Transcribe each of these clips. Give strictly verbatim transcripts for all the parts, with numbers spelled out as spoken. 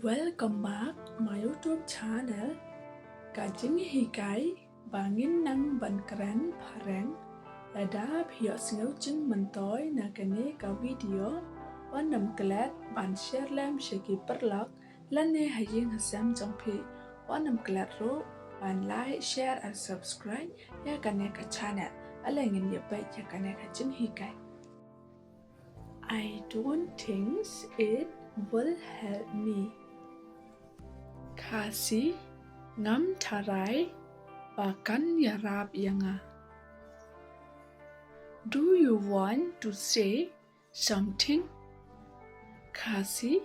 Welcome back my YouTube channel. Ka jinghikai ba ngin nang ban kren phareng. Lada phi ïohsngew jingmyntoi na kane ka video, wat nym klet ban share lem sha ki paralok lane ha ïing ha sem jong phi. Wat nym klet ruh ban like, share and subscribe ïa kane ka channel. Ale ngin ïa peit ïa kane ka jinghikai. I don't think it will help me. Khasi, ngam tharai ba kan ïarap ïa nga. Do you want to say something? Khasi,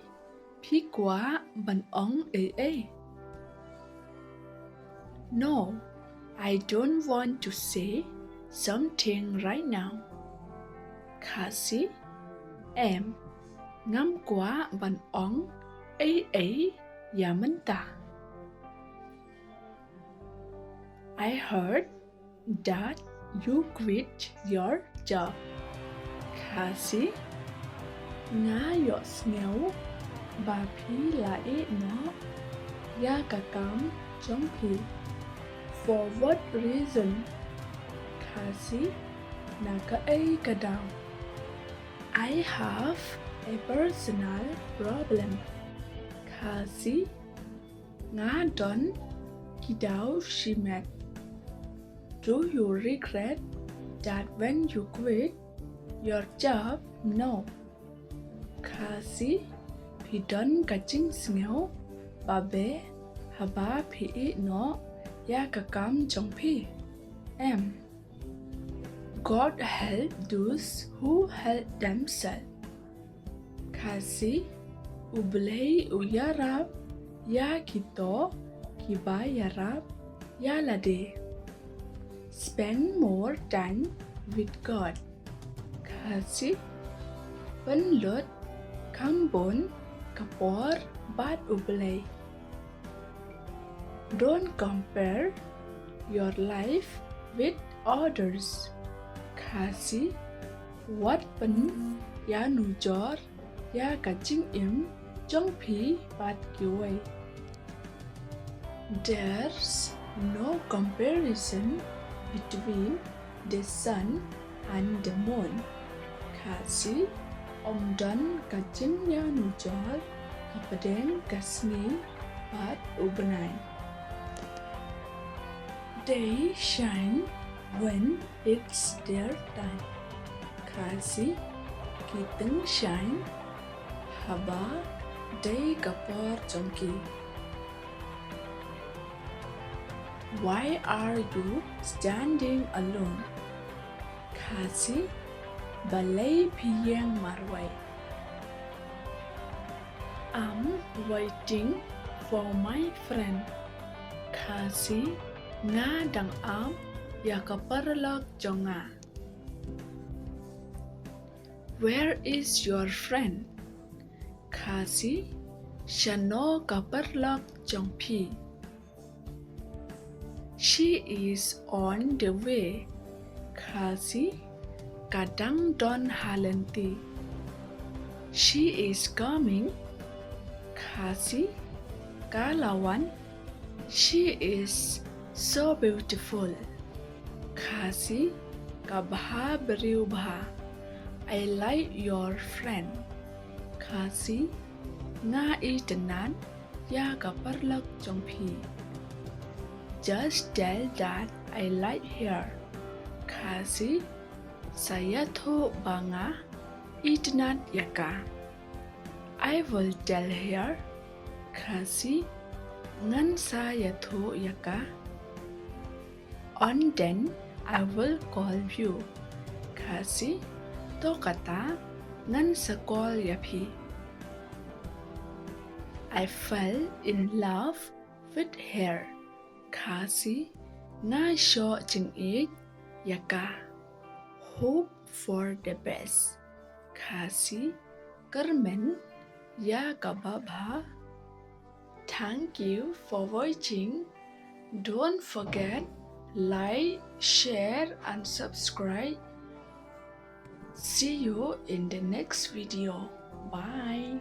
phi kwah ban ong ei ei? No, I don't want to say something right now. Khasi, em, ngam kwah ban ong ei ei ïa mynta. I heard that you quit your job. Khasi, nga ïohsngew ba phi la ïeh noh ïa ka kam jong phi. For what reason? Khasi, na kaei ka daw? I have a personal problem. Khasi, nga don ki daw shimet. Do you regret that when you quit your job? No. Khasi, phi don ka jingsngew ba beh haba phi ïeh noh ïa ka kam jong phi? Em. God help those who help themselves. Khasi, U Blei u ïarap ïa kito kiba ïarap ïa lade. Spend more time with God. Khasi, pynlut kham bun ka por bad U Blei. Don't compare your life with others. Khasi, wat pynïanujor ïa ka jingim jong phi bad kiwei. There's no comparison between the sun and the moon. Khasi, ym don ka jingïanujor hapdeng ka sngi bad u bnai. They shine when it's their time. Khasi, ki tyngshaiñ haba dei ka por jong ki. Why are you standing alone? Khasi, balei phi ïeng marwei? I'm waiting for my friend. Khasi, nga dang ap ïa ka paralok jong nga. Where is your friend? Khasi, shano ka paralok jong phi? She is on the way. Khasi, ka dang don ha lynti. She is coming. Khasi, ka la wan. She is so beautiful. Khasi, ka bha briew bha. I like your friend. Khasi, nga itynnad ïa ka paralok jong phi. Just tell that I like her. Khasi, sa ïathuh ba nga itynnad ïa ka. I will tell her. Khasi, ngan sa ïathuh ïa ka. And then I will call you. Khasi, to kata ngan sa call ïa phi. I fell in love with her. Khasi, nga shoh jingïeit ïa ka. Hope for the best. Khasi, kyrmen ïa kaba bha. Thank you for watching. Don't forget, like, share and subscribe. See you in the next video. Bye.